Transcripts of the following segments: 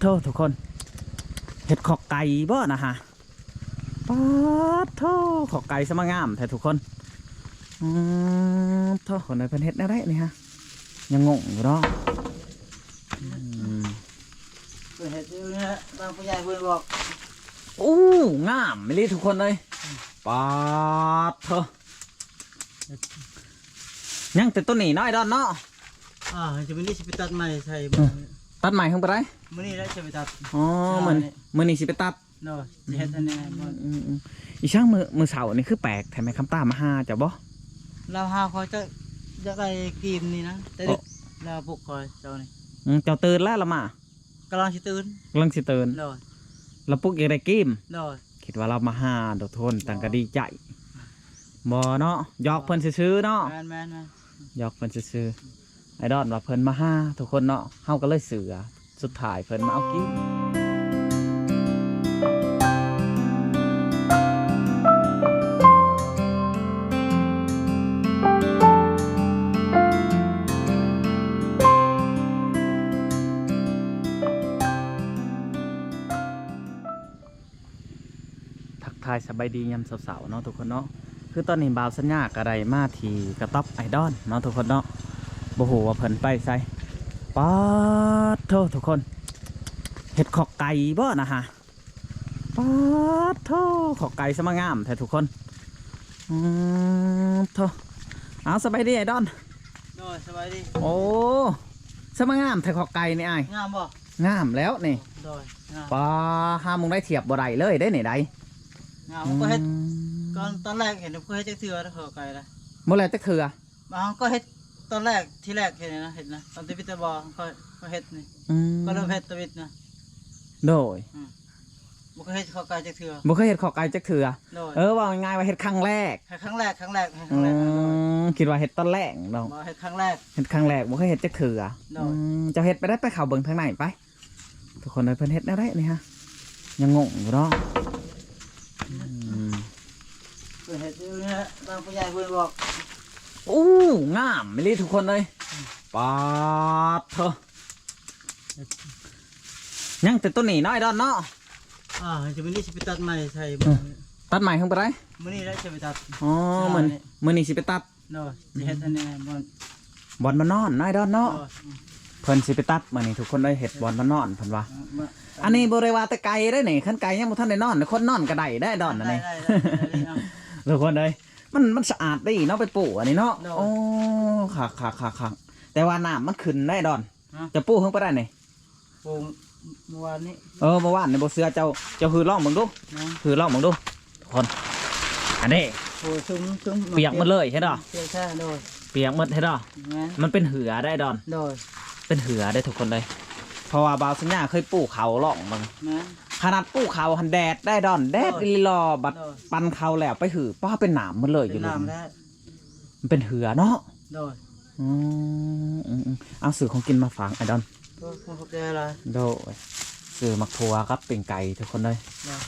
ໂທ້ ທຸກຄົນ ເຫັດຂອກໄກ່ບໍ່ນະຮະ? ປາດໂທ້ ຂອກໄກ່ສະມາງາມແທ້ທຸກຄົນ. ອືມ ໂທ້ ຄົນໃດເພິ່ນເຮັດແນວໃດນີ້ຮະ? ຍັງງົງຢູ່ເນາະ. ອືມ ເພິ່ນເຮັດຢູ່ນີ້ແຫຼະ ຕາມຜູ້ໃຫຍ່ເພິ່ນບອກ. ໂອ້ ງາມອີ່ຫຼີທຸກຄົນເອີຍ. ປາດໂທ້ ຍັງແຕ່ໂຕນີ້ເນາະ ໄອ້ດອນເນາະ. ອ່າ ຈະມື້ນີ້ຊິໄປຕັດໃໝ່ໃສ່. ອືມ ຕັດໃໝ່ເພິ່ນບໍ່ໄດ້ ມື້ນີ້ແຫຼະຊິໄປຕັດ. ອໍ ມື້ນີ້ ມື້ນີ້ຊິໄປຕັດ. ໂດຍ ຊິເຮັດອັນນີ້. ອືມໆ ອີ່ຫຍັງ ມື້ ມື້ເຊົ້ານີ້ຄືແປກແທ້ ແມ່ຄຳຕາມາຫາເຈົ້າບໍ່? ລາວຫາຂ້ອຍ ຈະ ຢາກໄດ້ກີມນີ້ນະ ແຕ່ດຶກ. ລາວປຸກຂ້ອຍເຊົ້ານີ້. ອືມ ເຈົ້າຕື່ນແລ້ວລາວມາ? ກຳລັງຊິຕື່ນ ກຳລັງຊິຕື່ນ. ໂດຍ ລາວປຸກຢາກໄດ້ກີມ. ໂດຍ ຄິດວ່າລາວມາຫາດອກ ທຸກຄົນ ຕ່າງກໍດີໃຈ. ບໍ່ເນາະ ຢອກເພິ່ນຊື່ໆເນາະ. ແມ່ນໆໆ ຢອກເພິ່ນຊື່ໆ. ໄອ້ດອນວ່າເພິ່ນມາຫາ ທຸກຄົນເນາະ ເຮົາກໍເລີຍເຊື່ອ. ສຸດທ້າຍເພິ່ນມາເອົາກິນ. ທັກທາຍສະບາຍດີຍາມເຊົ້າໆເນາະ ທຸກຄົນເນາະ. ຄືຕອນນີ້ບ່າວສັນຍາກໍໄດ້ມາທີ່ກະຕ໊ອບໄອດອນເນາະ ທຸກຄົນເນາະ. ບໍ່ຮູ້ວ່າເພິ່ນໄປໃສ. ປາດໂທ້ ທຸກຄົນ ເຫັດຂອກໄກ່ບໍ່ນະຮະ? ປາດໂທ້ ຂອກໄກ່ສະມາງາມແທ້ທຸກຄົນ. ອືມ ໂທ້ ເອົາ ສະບາຍດີໄອດອນ. ໂດຍ ສະບາຍດີ. ໂອ້ ສະມາງາມແທ້ຂອກໄກ່ນີ້ອ້າຍ. ງາມບໍ່? ງາມແລ້ວນີ້. ໂດຍ ງາມ. ປາ ຫາໝ່ອງໃດທຽບບໍ່ໄດ້ເລີຍເດ້ນີ້ໃດ. ງາມ. ອືມ ກໍເຮັດ ກໍຕອນແລກເຫັນບໍ່ເຄີຍເຮັດຈັກເທື່ອ ເດ້ ຂອກໄກ່ນະ. ບໍ່ແລ້ວຈັກເທື່ອ. ບາງກໍເຮັດຕອນແລກ ທີແລກເຫັນນະ ເຫັນນະ ຕອນທີ່ມີແຕ່ບໍ່ ຂ້ອຍ ຂ້ອຍເຮັດນີ້. ອືມ ກໍເລີ່ມເຮັດຕະວິດນະ. ໂດຍ. ອືມ ບໍ່ເຄີຍເຮັດຂອກໄກ່ຈັກເທື່ອ. ບໍ່ເຄີຍເຮັດຂອກໄກ່ຈັກເທື່ອ. ໂດຍ. ເອີ ເວົ້າງ່າຍໆວ່າເຮັດຄັ້ງແລກ. ເຮັດຄັ້ງແລກ ຄັ້ງແລກ ເຮັດຄັ້ງແລກ. ອືມ ຄິດວ່າເຮັດຕອນແລກເນາະ. ບໍ່ ເຮັດຄັ້ງແລກ. ເຮັດຄັ້ງແລກ ບໍ່ເຄີຍເຮັດຈັກເທື່ອ. ໂດຍ. ອືມ ເຈົ້າເຮັດໄປໄດ້ ໄປເຂົ້າເບິ່ງທາງໃນໄປ. ທຸກຄົນເອີຍ ເພິ່ນເຮັດແນວໃດນີ້ຮະ? ຍັງງົງຢູ່ເນາະ. ອືມ ເພິ່ນເຮັດຢູ່ນີ້ແຫຼະ ຕາມຜູ້ໃຫຍ່ເພິ່ນບອກ. ໂອ້ ງາມອີ່ຫຼີທຸກຄົນເອີຍ. ປາດເທີ ຍັງແຕ່ໂຕນີ້ເນາະ ໄອ້ດອນເນາະ. ອ່າ ຈະມື້ນີ້ຊິໄປຕັດໃໝ່ໃສ່. ອືມ ຕັດໃໝ່ເພິ່ນບໍ່ໄດ້ ມື້ນີ້ແຫຼະຊິໄປຕັດ. ອໍ ມື້ນີ້ ມື້ນີ້ຊິໄປຕັດ. ໂດຍ ຊິເຮັດອັນນີ້ ບ່ອນ ບ່ອນມານອນເນາະ ໄອ້ດອນເນາະ. ໂດຍ ອືມ ເພິ່ນຊິໄປຕັດມື້ນີ້ ທຸກຄົນເອີຍ ເຮັດບ່ອນມານອນເພິ່ນວ່າ. ເອີ ອັນນີ້ບໍ່ໄດ້ວ່າແຕ່ໄກ່ເດ້ນີ້ ຄັນໄກ່ຍັງບໍ່ທັນໄດ້ນອນ ຄົນນອນກໍໄດ້ເດ້ ໄອ້ດອນ. ອັນນີ້ ໄດ້ ໄດ້ ໄດ້ ທຸກຄົນເອີຍ ມັນ ມັນສະອາດດີເນາະ ໄປປູອັນນີ້ເນາະ. ໂດຍ ໂອ້ ຄັກໆໆໆ ແຕ່ວ່ານ້ຳມັນຂຶ້ນເດ້ ໄອ້ດອນ. ຮະ ຈະປູເພິ່ນບໍ່ໄດ້ນີ້ ປູເມື່ອວານນີ້. ເອີ ເມື່ອວານນີ້ບໍ່ເຊື່ອເຈົ້າ ເຈົ້າຮືລອງເບິ່ງດູ. ນະ ຮືລອງເບິ່ງດູ ທຸກຄົນ. ອັນນີ້ ໂອ້ ຊຶມ ຊຶມ ປຽກໝົດເລີຍ ເຫັນບໍ່? ປຽກແທ້ ໂດຍ ປຽກໝົດ ເຫັນບໍ່? ແມ່ນ ມັນເປັນເຫືອໄດ້ດອນ. ໂດຍ ເປັນເຫືອໄດ້ທຸກຄົນເອີຍ ເພາະວ່າບ່າວສັນຍາເຄີຍປູເຂົ້າລອງເບິ່ງ. ແມ່ນ ຂະໜາດປູເຂົ້າຫັ້ນແດດໄດ້ດອນ ແດດ ໂດຍ ອີ່ຫຼີຫຼໍ່ ບັດ ໂດຍ ປັ່ນເຂົ້າແລ້ວໄປຫື ປ້າ ເປັນນ້ຳໝົດເລີຍ. ເປັນ ຢູ່ ນ້ຳແທ້ ມັນເປັນເຫືອເນາະ. ໂດຍ ອືມໆໆ ເອົາ ຊື້ຂອງກິນມາຝາກໄອ້ດອນ. ໂດຍ ຂອບໃຈຫຼາຍ. ໂດຍ ຊື້ໝາກຖົ່ວກັບປີ້ງໄກ່ ທຸກຄົນເອີຍ. ໂດຍ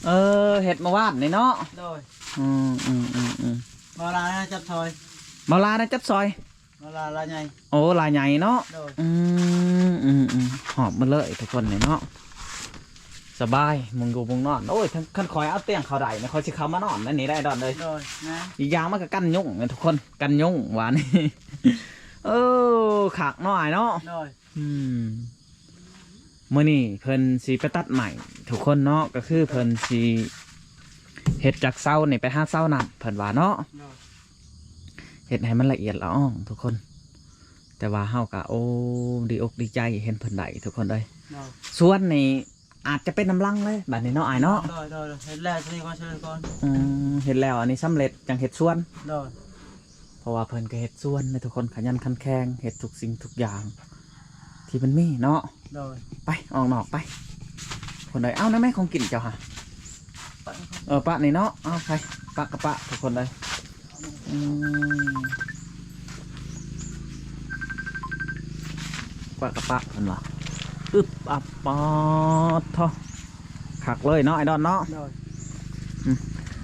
ເອີ ເຮັດເມື່ອວານນີ້ເນາະ. ໂດຍ ອືມໆໆໆ ເບົາລານະຈັບຊອຍ ເບົາລານະຈັບຊອຍ ເບົາລາລາໃຫຍ່. ໂອ້ ລາໃຫຍ່ເນາະ. ໂດຍ ອືມໆໆ ຫອບມາເລີຍ ທຸກຄົນນີ້ເນາະ. ສະບາຍ ມຸງຢູ່ມຸງນອນ. ໂອ້ຍ ຄັນ ຄັນຂ້ອຍເອົາຕຽງເຂົ້າໄດ້ນະ ຂ້ອຍຊິເຂົ້າມານອນໃນນີ້ໄດ້ດອນເອີຍ. ໂດຍ ນະ ອີກຢ່າງມັນກໍກັນຍຸງນະ ທຸກຄົນ ກັນຍຸງຫວານີ້. ເອີ ຄັກເນາະອ້າຍເນາະ. ໂດຍ ອືມ ມື້ນີ້ເພິ່ນຊິໄປຕັດໄມ້ ທຸກຄົນເນາະ ກໍຄືເພິ່ນຊິເຮັດຈາກເສົານີ້ໄປຫາເສົານັ້ນ ເພິ່ນວ່າເນາະ. ໂດຍ ເຮັດໃຫ້ມັນລະອຽດລະອອງ ທຸກຄົນ ແຕ່ວ່າເຮົາກໍ ໂອ້ ດີອົກດີໃຈເຫັນເພິ່ນໄດ້ ທຸກຄົນເອີຍ. ໂດຍ ສວນນີ້ ອາດຈະເປັນນຳຫຼັງເລີຍບາດນີ້ເນາະ ອ້າຍເນາະ. ໂດຍໆໆ ເຮັດແລ້ວ ໂຕນີ້ກ່ອນ ໂຕນີ້ກ່ອນ. ອືມ ເຮັດແລ້ວອັນນີ້ສຳເລັດຈັ່ງເຮັດສວນ. ໂດຍ ເພາະວ່າເພິ່ນກໍເຮັດສວນເດ້ທຸກຄົນ ຂະຫຍັນຂັນແຂງ ເຮັດທຸກສິ່ງທຸກຢ່າງທີ່ມັນມີເນາະ. ໂດຍ ໄປ ອອກນອກໄປ ຄົນໃດ. ເອົາ ນັ້ນແມ່ຂອງກິນເຈົ້າຫະ. ເອີ ປະນີ້ເນາະ ເອົາ ໄປ ປະກະປະ ທຸກຄົນເອີຍ. ອືມ ກວາດກະປະເພິ່ນວ່າ ອຶບ ອັບ ປາດເທາະ ຄັກເລີຍເນາະ ໄອ້ດອນເນາະ. ໂດຍ ອືມ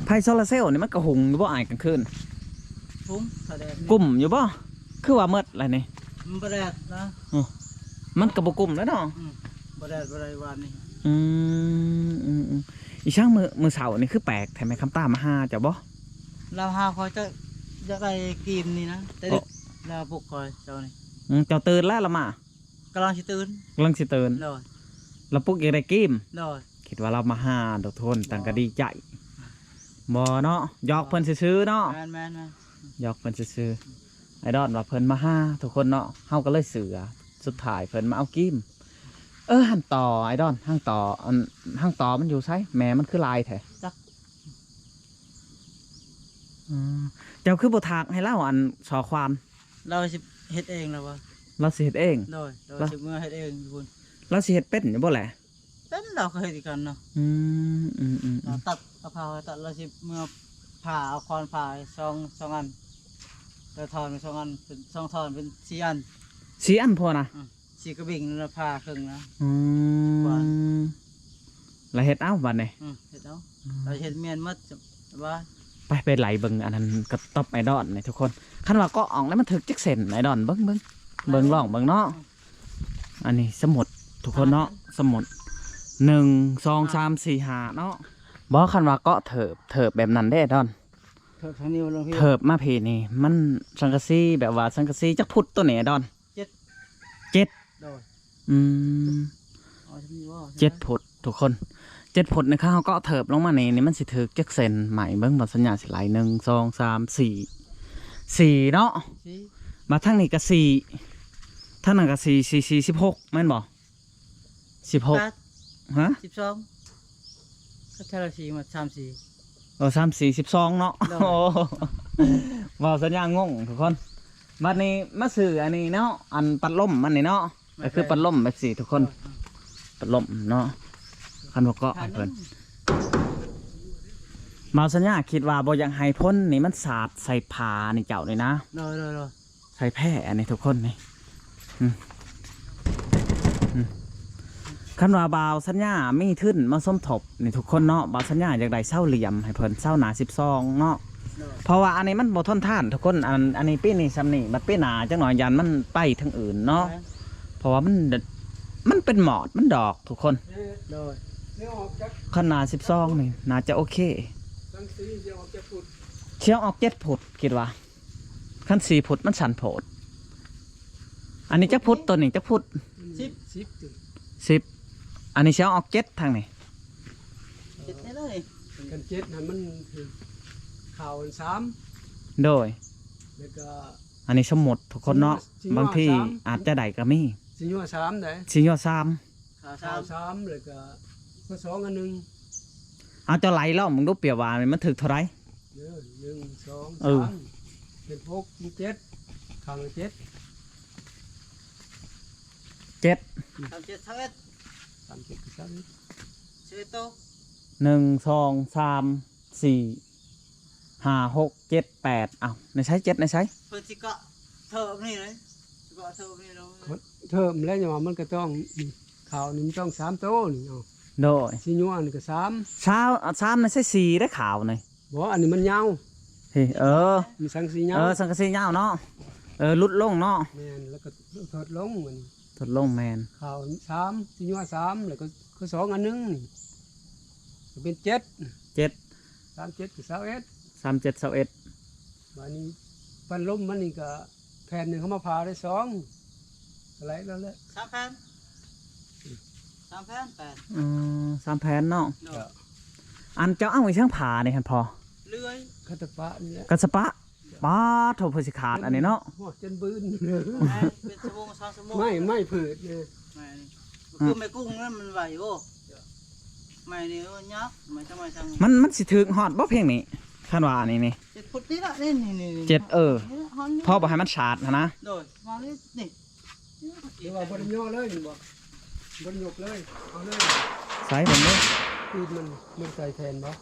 ໄຟໂຊລາເຊວນີ້ມັນກະຫຸງຢູ່ບໍ່ອ້າຍກາງຄືນ? ຫຸງ ຖ້າແດດນີ້ ກຸ້ມຢູ່ບໍ່? ຄືວ່າໝົດແລ້ວນີ້ ມັນບໍ່ແດດນະ. ອືມ ມັນກະບໍ່ກຸ້ມແລ້ວເນາະ. ອືມ ບໍ່ໄດ້ ບໍ່ໄດ້ວານນີ້. ອືມ ອືມໆ ອີ່ຫຍັງ ມື້ ມື້ເຊົ້ານີ້ຄືແປກແທ້ ແມ່ຄຳຕາມາຫາເຈົ້າບໍ່? ລາວຫາຂ້ອຍ ເຈົ້າຢາກໄດ້ກີມນີ້ນະ ແຕ່ເດັກ ອໍ ລາວປຸກຂ້ອຍເຊົ້ານີ້. ອືມ ເຈົ້າຕື່ນແລ້ວລະມາ? ກຳລັງຊິຕື່ນ ກຳລັງຊິຕື່ນ. ໂດຍ ລະປຸກຢາກໄດ້ກີມ. ໂດຍ ຄິດວ່າລາວມາຫາດອກ ທຸກຄົນ ຕ່າງກໍດີໃຈບໍ່ເນາະ ຢອກເພິ່ນຊື່ໆເນາະ. ແມ່ນໆໆ ຢອກເພິ່ນຊື່ໆ. ໄອດອນວ່າເພິ່ນມາຫາ ທຸກຄົນເນາະ ເຮົາກໍເລີຍເຊື່ອ. ສຸດທ້າຍເພິ່ນມາເອົາກີມ. ເອີ ຫັ້ນຕໍ່ ໄອດອນ ຫັ້ນຕໍ່ ອັນ ຫັ້ນຕໍ່ມັນຢູ່ໃສ? ແມ່ມັນຄືຫຼາຍແທ້? ຈັກ. ອືມ ເຈົ້າຄືບໍ່ຖາກໃຫ້ລາວ ອັນ ຊໍຄວານ? ລາວຊິເຮັດເອງລະວ່າ. ລາວຊິເຮັດເອງ? ໂດຍ ລາວຊິເມືອເຮັດເອງຢູ່ພຸ້ນ. ລາວຊິເຮັດເປັນຢູ່ບໍ່ແຫຼະ? ເປັນ ລາວກໍເຮັດຄືກັນເນາະ. ອືມ ອືມໆໆ ລາວຕັດ ເອົາຜ້າມາຕັດ ລາວຊິເມືອຜ່າ ເອົາຄ້ອນຜ່າສອງ ສອງອັນ ແລ້ວທ່ອນເປັນສອງອັນ ເປັນສອງທ່ອນ ເປັນສີ່ອັນ. ສີ່ອັນພໍນະ? ອືມ ສີ່ກະບິ່ງ ລະຜ່າເຄິ່ງນະ. ອືມ ວ່າ ລະເຮັດເອົາບັດນີ້. ອືມ ເຮັດເອົາ. ອືມ ລະເຮັດແມ່ນໝົດວ່າ. ໄປ ໄປໄລ່ເບິ່ງອັນນັ້ນກະຕັອບໄອດອນນີ້ທຸກຄົນ. ຄັນວ່າເກາະອອກແລ້ວມັນຖືກຈັກເສັ້ນ ໄອດອນ ເບິ່ງ ເບິ່ງ ເບິ່ງລອງເບິ່ງເນາະ. ອືມ ອັນນີ້ສະໝຸດທຸກຄົນເນາະ ສະໝຸດ ໜຶ່ງ ສອງ ສາມ ສີ່ ຫ້າເນາະ. ບໍ່ ຄັນວ່າເກາະເທີບ ເທີບແບບນັ້ນເດ້ດອນ ເທີບທາງນີ້ ເທີບມາພີ້ນີ້ ມັນສັງກະສີ ແບບວ່າສັງກະສີຈັກຟຸດໂຕນີ້ດອນ? ເຈັດ ເຈັດ. ໂດຍ ອືມ ເຈັດຟຸດ ທຸກຄົນ ເຈັດຟຸດນີ້ ຄັນເຮົາເກາະເທີບລົງມານີ້ ນີ້ມັນຊິຖືກຈັກເຊັນ? ໄໝເບິ່ງ ບ່າວສັນຍາຊິໄລ່ ໜຶ່ງ ສອງ ສາມ ສີ່ ສີ່ເນາະ. ສີ່ ມາທາງນີ້ກໍສີ່ ທາງນັ້ນກໍສີ່ ສີ່ ສີ່ ສິບຫົກ ແມ່ນບໍ່? ສິບຫົກ ແປດ ຮະ? ສິບສອງ ກໍທະລະສີ່ມາ ສາມສີ່ ເອີ ສາມສີ່ ສິບສອງເນາະ. ໂດຍ ໂອ້ ບ່າວສັນຍາງົງທຸກຄົນ. ບັດນີ້ມາຊື້ອັນນີ້ເນາະ ອັນປັດລົມມັນນີ້ເນາະ ກໍຄືປັດລົມແບບຊີ້ທຸກຄົນ ປັດລົມເນາະ. ຄັນບໍ່ເກາະໃຫ້ເພິ່ນ ບ່າວສັນຍາຄິດວ່າບໍ່ຢາກໃຫ້ຝົນນີ້ມັນສາດໃສ່ຜ້ານີ້ເຈົ້ານີ້ນະ. ໂດຍໆໆ ໃສ່ແພອັນນີ້ທຸກຄົນນີ້ ອືມ ອືມ ຄັນວ່າບ່າວສັນຍາມີທຶນມາສົມທົບນີ້ທຸກຄົນເນາະ ບ່າວສັນຍາຢາກໄດ້ເສົາຫຼ່ຽມໃຫ້ເພິ່ນ ເສົາໜ້າສິບສອງເນາະ. ໂດຍ ເພາະວ່າອັນນີ້ມັນບໍ່ທົນທານທຸກຄົນ ອັນ ອັນນີ້ປີນີ້ຊ່ຳນີ້ ບັດປີໜ້າຈັກໜ້ອຍຢ້ານມັນໄປທາງອື່ນເນາະ. ແມ່ນ ເພາະວ່າມັນ ມັນເປັນໝອດ ມັນດອກທຸກຄົນ. ໂດຍ ຄັນໜ້າສິບສອງນີ້ໜ້າຈະໂອເຄ ສັງກະສີຊິອອກຈັກຟຸດ? ຊິອອກເຈັດຟຸດ ຄິດວ່າ ຄັນສີ່ຟຸດມັນສັ້ນໂພດ. ອັນນີ້ຈັກຟຸດ? ໂຕນີ້ຈັກຟຸດ? ສິບ ສິບ ສິບ. ອັນນີ້ຊິເອົາອອກເຈັດທາງນີ້ ເຈັດແທ້ເລີຍ. ຄັນເຈັດຫັ້ນມັນຄືຂາວອັນສາມ. ໂດຍ ແລ້ວກໍ ອັນນີ້ສົມມຸດທຸກຄົນເນາະ ຊິຍໍ ບາງທີ ສາມ ອາດຈະໄດ້ກໍມີ. ຊິຍໍສາມໃດ໋ ຊິຍໍສາມ ຂາວສາມ ຂາວສາມ ແລ້ວກໍ ກໍສອງອັນໜຶ່ງ. ເອົາ ເຈົ້າໄລ່ລອງເບິ່ງດູ ປຽບວ່າມັນຖືກເທົ່າໃດ? ເດີ ໜຶ່ງ ສອງ ເອີ ສາມ ເປັນຫົກ ເປັນເຈັດ ຂ້າງລະເຈັດ ເຈັດ ສາມເຈັດ ຊາວເອັດ ສາມເຈັດ ຊາວເອັດ ຊາວເອັດໂຕ ໜຶ່ງ ສອງ ສາມ ສີ່ ຫ້າ ຫົກ ເຈັດ ແປດ ເອົ້າ ໃນໃສ ເຈັດ ໃນໃສ? ເພິ່ນຊິເກາະເທີບນີ້ເລີຍ ຊິເກາະເທີບນີ້ລົງ ເທີບແລ້ວ ຫຍັງວ່າມັນກໍຕ້ອງ ຂາວນີ້ມັນຕ້ອງສາມໂຕນີ້ ເອົາ ໂດຍ ຊິຍົວນີ້ກໍສາມ ຊາວ ອາ ສາມໃນໃສສີ່ໄດ້ຂາວນີ້ ບໍ່ ອັນນີ້ມັນຍາວ ເອີ ມີສັງກະສີຍາວ ເອີ ສັງກະສີຍາວເນາະ ເອີ ຫຼຸດລົງເນາະ ແມ່ນ ແລ້ວກໍ ເທີບລົງມັນ ເທີບລົງ ແມ່ນ ຂາວສາມ ຊິຍົວສາມ ແລ້ວກໍ ກໍສອງອັນໜຶ່ງນີ້ ກໍເປັນເຈັດ ເຈັດ ສາມເຈັດ ກໍຊາວເອັດ ສາມເຈັດ ຊາວເອັດ ບາດນີ້ ພັດລົມມັນນີ້ກໍ ແຜ່ນໜຶ່ງເຮົາມາຜ່າໄດ້ສອງ ກໍໄດ້ແລ້ວແຫຼະ ສາມແຜ່ນ ສາມແຜ່ນ ແປດ ອືມ ສາມແຜ່ນເນາະ ໂດຍ ອັນເຈົ້າເອົາອີ່ຫຍັງຜ່ານີ້ຫັ້ນພໍ່? ເລື່ອຍ ຄັດຕະປະນີ້ແຫຼະ ຄັດຕະປະ ປາດໂທ ເພື່ອຊິຂາດອັນນີ້ເນາະ ໂອ້ຍ ຈົນບືນ ແມ່ນ ເປັນຊົ່ວໂມງສອງຊົ່ວໂມງ ໄມ້ ໄມ້ພືດນີ້ ໄມ້ນີ້ ອືມ ຄືໄມ້ກຸ້ງນັ້ນມັນໄຫວໂອ້ ໄມ້ນີ້ ໂອ້ ຍາກ ໄມ້ທຳໄມທຳ ມັນ ມັນຊິຖືກຮອດບໍ່ພຽງນີ້ ຄັນວ່າອັນນີ້ນີ້ ເຈັດຟຸດນີ້ລະ ນີ້ໆໆ ເຈັດ ເອີ ນີ້ລະ ພໍບໍ່ໃຫ້ມັນສາດຫັ້ນນະ ໂດຍ ມານີ້ ນີ້ ຫຼືວ່າບໍ່ໄດ້ຍໍເລີຍແມ່ນບໍ່? ບໍ່ໄດ້ຍົກເລີຍ ເອົາເລີຍ ໃສ່ເບິ່ງເດີ ຕີນມັນ ມັນໃສ່ແຜ່ນບໍ່?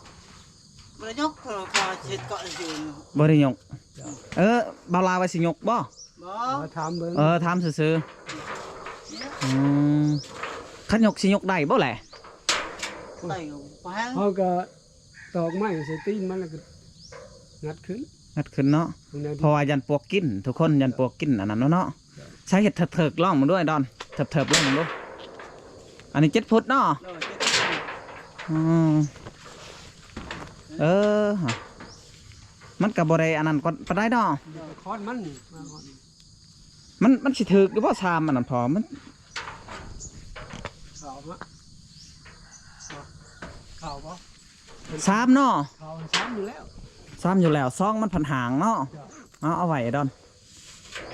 ບໍ່ໄດ້ຍົກ ເພາະວ່າເຮັດເກາະຢູ່ ບໍ່ໄດ້ຍົກ ເອີ ບ່າວລາວວ່າຊິຍົກບໍ່? ບໍ່ ມາຖາມເບິ່ງ ເອີ ຖາມຊື່ໆ ນີ້ລະ ອືມ ຄັນຍົກຊິຍົກໄດ້ບໍ່ແຫຼະ? ໄດ້ຢູ່ ບໍ່ແຮງ ເຮົາກໍຕອກໄມ້ໃສ່ຕີນມັນ ແລ້ວກໍງັດຂຶ້ນ ງັດຂຶ້ນເນາະ ເພາະວ່າຢ້ານປວກກິນ ທຸກຄົນ ຢ້ານປວກກິນອັນນັ້ນເນາະ ໃຊ້ເຮັດເທີບໆ ລອງເບິ່ງດ້ວຍດອນ ເທີບໆ ລອງເບິ່ງດູ. ອັນນີ້ເຈັດຟຸດເນາະ? ໂດຍ ເຈັດຟຸດ. ອືມ ເອີ ມັນກໍບໍ່ໄດ້ອັນນັ້ນກວ່າປານໃດເນາະ? ໂດຍ ຄ້ອນມັນ ມັນ ມັນຊິຖືກຢູ່ບໍ່ ຊາມອັນນັ້ນພໍ ມັນ ເຂົ້າມາ ເຂົ້າບໍ່? ຊາມເນາະ? ເຂົ້າຊາມຢູ່ແລ້ວ ຊາມຢູ່ແລ້ວ ຊອງມັນພັນຫາງເນາະ. ເຈົ້າ ເອົາ ເອົາໄວ້ດອນ.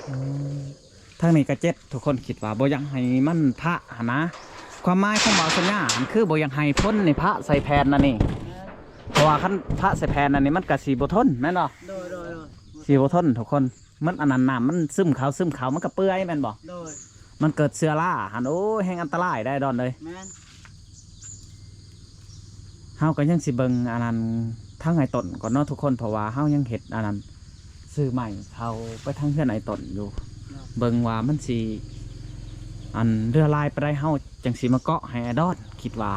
ອືມ ທາງນີ້ກໍເຈັດ ທຸກຄົນຄິດວ່າບໍ່ຢາກໃຫ້ມັນພະຫັ້ນນະ. ຄວາມໝາຍຂອງບ່າວສັນຍາຫັ້ນ ຄືບໍ່ຢາກໃຫ້ຝົນນີ້ພະໃສ່ແຜ່ນອັນນີ້ ແມ່ນ ເພາະວ່າຄັນພະໃສ່ແຜ່ນອັນນີ້ ມັນກໍຊິບໍ່ທົນ ແມ່ນບໍ່? ໂດຍ ໂດຍ ໂດຍ ຊິບໍ່ທົນທຸກຄົນ. ມັນອັນນັ້ນ ນ້ຳມັນຊຶມເຂົ້າ ຊຶມເຂົ້າ ມັນກໍເປື່ອຍແມ່ນບໍ່? ໂດຍ ມັນເກີດເຊື້ອລາຫັ້ນ ໂອ້ຍ ແຮງອັນຕະລາຍໄດ໋ດອນເອີຍ. ແມ່ນ ເຮົາກໍຍັງຊິເບິ່ງອັນນັ້ນ ທາງອ້າຍຕົ້ນກ່ອນເນາະທຸກຄົນ ເພາະວ່າເຮົາຍັງເຮັດອັນນັ້ນ ຊື້ໄມ້ເຂົ້າໄປທາງເຮືອນອ້າຍຕົ້ນຢູ່. ເນາະ ເບິ່ງວ່າມັນຊິອັນເຫຼືອຫຼາຍປານໃດ ເຮົາຈັ່ງຊິມາເກາະໃຫ້ອ້າຍດອນ ຄິດວ່າ.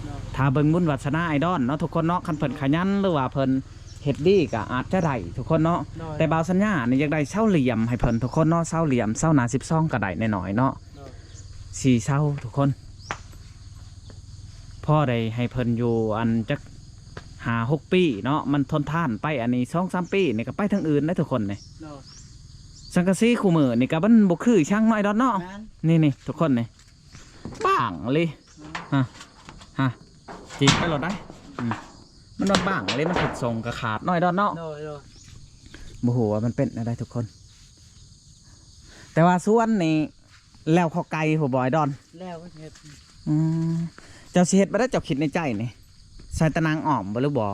ເນາະ ຖ້າເບິ່ງບຸນວາສະໜາອ້າຍດອນເນາະທຸກຄົນເນາະ ຄັນເພິ່ນຂະຫຍັນ ຫຼືວ່າເພິ່ນ ເຮັດດີກໍອາດຈະໄດ້ທຸກຄົນເນາະ. ໂດຍ ແຕ່ບ່າວສັນຍານີ້ຢາກໄດ້ເສົາຫຼ່ຽມໃຫ້ເພິ່ນທຸກຄົນເນາະ ເສົາຫຼ່ຽມ ເສົາໜ້າສິບສອງກໍໄດ້ນ້ອຍໆເນາະ. ໂດຍ ສີ່ເສົາທຸກຄົນ ພໍໄດ້ໃຫ້ເພິ່ນຢູ່ອັນຈັກຫ້າຫົກປີເນາະ ມັນທົນທານໄປ ອັນນີ້ສອງສາມປີນີ້ກໍໄປທາງອື່ນໄດ້ທຸກຄົນນີ້. ໂດຍ ສັງກະສີຄູ່ມື້ນີ້ກໍມັນບໍ່ຄືຊ່າງນ້ອຍດອນເນາະ. ແມ່ນ ນີ້ໆ ທຸກຄົນນີ້ ບາງເລີຍ ຮະ ຮະ ຈີບໄປໂລດໄດ໋. ອືມ ມັນບາງໆເລີຍ ມັນຖືກສົ່ງກະຂາດນ້ອຍດອນເນາະ. ໂດຍ ໂດຍ ບໍ່ຮູ້ວ່າມັນເປັນແນວໃດທຸກຄົນ ແຕ່ວ່າສວນນີ້ແລ້ວເຂົ້າໄກ່ຜູ້ບອຍດອນ ແລ້ວເຮັດ. ອືມ ເຈົ້າຊິເຮັດບໍ່ໄດ້ ເຈົ້າຄິດໃນໃຈນີ້ ໃສ່ຕາໜ່າງອ້ອມບໍ່ ຫຼືບໍ່?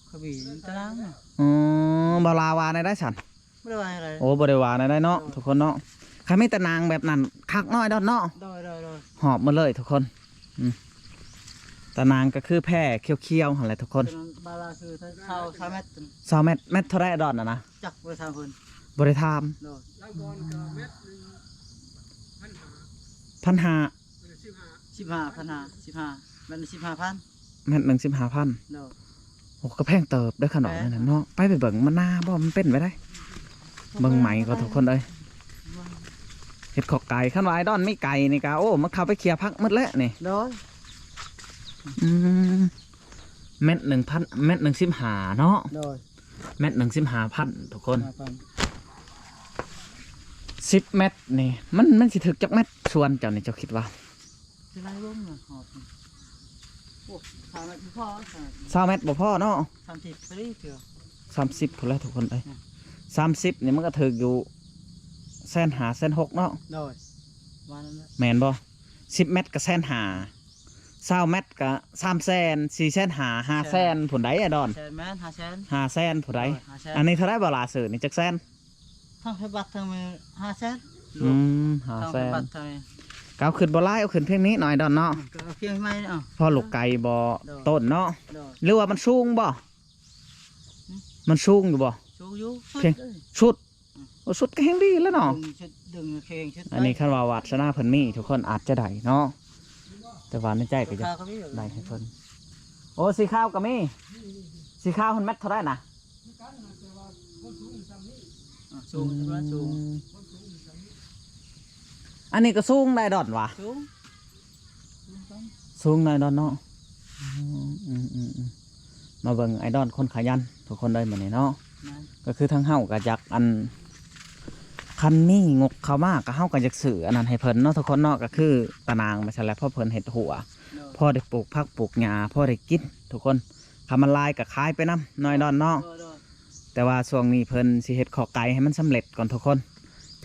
ຂະບີຕາໜ່າງ. ອືມ ບໍ່ລາວ່າແນວໃດຊັ້ນ? ບໍ່ໄດ້ວ່າຫຍັງໃດ. ໂອ້ ບໍ່ໄດ້ວ່າແນວໃດເນາະ ໂດຍ ທຸກຄົນເນາະ. ຄັນມີຕາໜ່າງແບບນັ້ນຄັກນ້ອຍດອນເນາະ. ໂດຍ ໂດຍ ໂດຍ ຫອບໝົດເລີຍທຸກຄົນ. ອືມ ຕາໜ່າງກໍຄືແພຂຽວໆຫັ້ນແຫຼະທຸກຄົນ. ໂຕນັ້ນບາລາຄືຊາວ ຊາວແມັດ ຊາວແມັດ. ແມັດເທົ່າໃດດອນນະນະ? ຈັກບໍ່ໄດ້ຖາມເພິ່ນ ບໍ່ໄດ້ຖາມ. ໂດຍ ລາວບອນກໍແມັດໜຶ່ງພັນຫ້າ ພັນຫ້າ ເອີ ສິບຫ້າ ສິບຫ້າ ພັນຫ້າ ສິບຫ້າ ແມັດໜຶ່ງສິບຫ້າພັນ. ແມັດໜຶ່ງສິບຫ້າພັນ. ໂດຍ ໂອ້ ກໍແພງເຕີບເດີຂະໜອດນັ້ນເນາະ. ແພງ ໄປ ໄປເບິ່ງມັນນາບໍ່ ມັນເປັນໄປໄດ້. ເບິ່ງໃໝ່ກ່ອນທຸກຄົນເອີຍ ເຮັດຄອກໄກ່. ຄັນວ່າອ້າຍດອນມີໄກ່ນີ້ກະ ໂອ້ ມັນເຂົ້າໄປເຄຍຜັກໝົດແລ້ວນີ້. ໂດຍ ອືມ ແມັດໜຶ່ງພັນ ແມັດໜຶ່ງສິບຫ້າເນາະ. ໂດຍ ແມັດໜຶ່ງສິບຫ້າພັນທຸກຄົນ. ຫ້າພັນ ສິບແມັດນີ້ ມັນ ມັນຊິຖືກຈັກແມັດ ສວນເຈົ້ານີ້ ເຈົ້າຄິດວ່າ? ຊິໄລ່ເບິ່ງນະ ຮອດນີ້ ໂອ້ ຊາວແມັດບໍ່ພໍ ຊາວແມັດບໍ່ພໍເນາະ. ສາມສິບພໍດີເທື່ອ ສາມສິບພຸ້ນແຫຼະທຸກຄົນເອີຍ. ອືມ ສາມສິບນີ້ມັນກໍຖືກຢູ່ແສນຫ້າ ແສນຫົກເນາະ. ໂດຍ ວ່ານັ້ນແຫຼະ ແມ່ນບໍ່? ສິບແມັດກໍແສນຫ້າ ຊາວແມັດກໍສາມແສນ ສີ່ແສນຫ້າ ຫ້າແສນ ແສນ ພຸ້ນໃດ໋ ອ້າຍດອນ. ແສນແມ່ນ ຫ້າແສນ ຫ້າແສນພຸ້ນໃດ໋. ໂດຍ ຫ້າແສນ. ອັນນີ້ເທົ່າໃດບໍ່ລະ ຊື້ນີ້ຈັກແສນ? ທັງໄຟບັດທັງມື້ ຫ້າແສນ. ອືມ ຫ້າແສນ ທັງໄຟບັດທັງ ກໍເອົາຂຶ້ນບໍ່ຫຼາຍ ເອົາຂຶ້ນພຽງນີ້ໜ້ອຍດອນເນາະ. ອືມ ກໍເອົາພຽງໃໝ່ເອົາ ພໍລູກໄກ່ບໍ່ ໂດຍ ຕົ້ນເນາະ. ໂດຍ ຫຼືວ່າມັນສູງບໍ່? ຫືມ ມັນສູງຢູ່ບໍ່? ສູງຢູ່ ສຸດເລີຍ ສຸດ. ອືມ ໂອ້ ສຸດກໍແຮງດີແລ້ວເນາະ ດຶງ ຊຸດດຶງເຄງຊຸດ. ອັນນີ້ ໄປ ຄັນວ່າວາດສະໜາເພິ່ນມີ ທຸກຄົນອາດຈະໄດ້ເນາະ ແຕ່ວ່າໃນໃຈກໍຢາກ ຂາວກໍມີ ໄດ້ໃຫ້ເພິ່ນ. ໂອ້ ສີຂາວກໍມີ ສີຂາວຫັ້ນແມັດເທົ່າໃດນະ? ອ່າ ສູງ ອືມ ສູງ ອັນນີ້ກໍສູງໄດ໋ດອນຫວາ? ສູງ ສູງ ສູງໄດ໋ດອນເນາະ. ອືມ ອືມ ອືມ ອືມ ມາເບິ່ງອ້າຍດອນຄົນຂະຫຍັນທຸກຄົນເອີຍມື້ນີ້ເນາະ. ແມ່ນ ກໍຄືທາງເຮົາກໍຢາກ ອັນ ຄັນມີງົບເຂົ້າມາກໍເຮົາກໍຢາກຊື້ອັນນັ້ນໃຫ້ເພິ່ນເນາະທຸກຄົນເນາະ ກໍຄືຕາໜ່າງໄປຊັ້ນແຫຼະ ພໍເພິ່ນເຮັດຮົ້ວ ໂດຍ ພໍໄດ້ປູກຜັກປູກຫຍ້າ ພໍໄດ້ກິນທຸກຄົນ. ຄັນມັນຫຼາຍກໍຂາຍໄປນຳໜ້ອຍດອນເນາະ. ໂດຍ ໂດຍ ແຕ່ວ່າຊ່ວງນີ້ເພິ່ນຊິເຮັດຄອກໄກ່ໃຫ້ມັນສຳເລັດກ່ອນທຸກຄົນ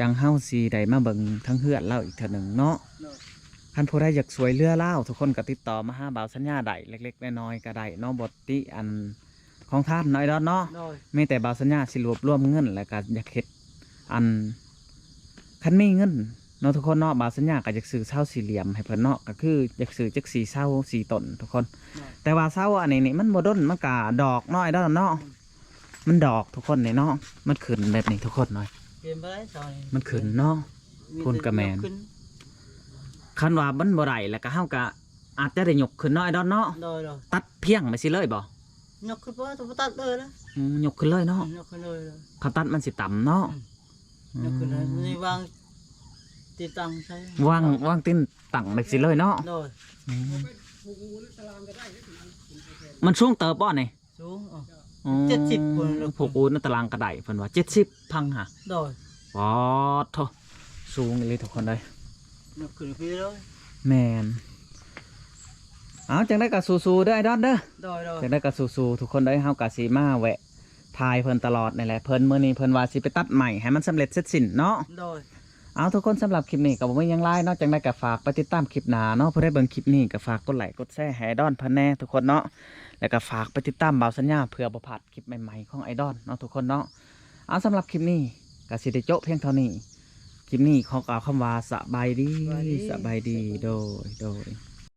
ຈັ່ງເຮົາຊິໄດ້ມາເບິ່ງທາງເຮືອນລາວອີກເທື່ອໜຶ່ງເນາະ. ໂດຍ ຄັນຜູ້ໃດຢາກຊ່ວຍເຫຼືອລາວ ທຸກຄົນກໍຕິດຕໍ່ມາຫາບ່າວສັນຍາໄດ້ ເລັກໆນ້ອຍໆກໍໄດ້ເນາະ ບໍ່ຕິອັນ ຂອງທ່ານເນາະ ອ້າຍດອນເນາະ. ໂດຍ ມີແຕ່ບ່າວສັນຍາຊິລວບລວມເງິນ ແລ້ວກໍຢາກເຮັດ ອັນ ຄັນມີເງິນເນາະທຸກຄົນເນາະ ບ່າວສັນຍາກໍຢາກຊື້ເສົາສີ່ຫຼ່ຽມໃຫ້ເພິ່ນເນາະ ກໍຄືຢາກຊື້ຈັກສີ່ເສົາສີ່ຕົ້ນທຸກຄົນ. ໂດຍ ແຕ່ວ່າເສົາອັນນີ້ນີ້ມັນບໍ່ດົນ ມັນກະດອກເນາະ ອ້າຍດອນເນາະ. ອືມ ມັນດອກທຸກຄົນນີ້ເນາະ ມັນຂຶ້ນແບບນີ້ທຸກຄົນເນາະ ເປັນບໍ່ໄດ້ເສົານີ້ ມັນຂຶ້ນເນາະ. ມີ ພຸ້ນກະແມ່ນ ແຕ່ຍົກຂຶ້ນ ຄັນວ່າມັນບໍ່ໄດ້ ແລ້ວກະເຮົາກະອາດຈະໄດ້ຍົກຂຶ້ນເນາະ ອ້າຍດອນເນາະ. ໂດຍ ໂດຍ ຕັດພຽງໄປຊີ້ເລີຍບໍ່? ຍົກຂຶ້ນ ບໍ່ ຕ້ອງຕັດເລີຍນະ. ອືມ ຍົກຂຶ້ນເລີຍເນາະ. ອືມ ຍົກຂຶ້ນເລີຍ ຄັນຕັດມັນຊິຕ່ຳເນາະ. ອືມ ອືມ ຍົກຂຶ້ນເລີຍ ນີ້ວາງຕີນຕັ້ງໃສ່ ວາງ ວາງຕີນ ຕັ້ງແບບຊີ້ເລີຍເນາະ. ໂດຍ. ອືມ ມັນສູງເຕີບບໍ່ນີ້? ສູງ ອໍ ອໍ ເຈັດສິບພຸ້ນ ຜູກອູນຕາລາງກະໄດ້ ເພິ່ນວ່າເຈັດສິບພັງຫາ. ໂດຍ. ປາດໂທ້ ສູງອີ່ຫຼີທຸກຄົນເອີຍ. ຍົກຂຶ້ນພີ້ເລີຍ. ແມ່ນ. ເອົາ ຈັ່ງໃດກໍສູ້ໆເດີອ້າຍດອນເດີ. ໂດຍໆ. ຈັ່ງໃດກໍສູ້ໆທຸກຄົນເດີ. ເຮົາກໍຊິມາແວະຖ່າຍເພິ່ນຕະຫຼອດນີ້ແຫຼະ. ເພິ່ນ ມື້ນີ້ເພິ່ນວ່າຊິໄປຕັດໄມ້ໃຫ້ມັນສຳເລັດເສັດສິ້ນເນາະ. ໂດຍ. ເອົາ ທຸກຄົນ ສຳລັບຄລິບນີ້ກໍບໍ່ມີຫຍັງຫຼາຍເນາະ. ຈັ່ງໃດກໍຝາກໄປຕິດຕາມຄລິບໜ້າເນາະ. ຜູ້ໃດເບິ່ງຄລິບນີ້ກໍຝາກກົດໄລກົດແຊໃຫ້ອ້າຍດອນເພິ່ນແດ່ທຸກຄົນເນາະ. ແລ້ວກໍຝາກໄປຕິດຕາມບ່າວສັນຍາ ເພື່ອບໍ່ພາດຄລິບໃໝ່ໆຂອງອ້າຍດອນເນາະທຸກຄົນເນາະ. ເອົາ ສຳລັບຄລິບນີ້ກໍຊິໄດ້ໂຈະພຽງເທົ່ານີ້. ຄລິບນີ້ຂໍກ່າວຄຳວ່າສະບາຍດີ ສະບາຍດີ ສະບາຍດີ ໂດຍ ໂດຍ.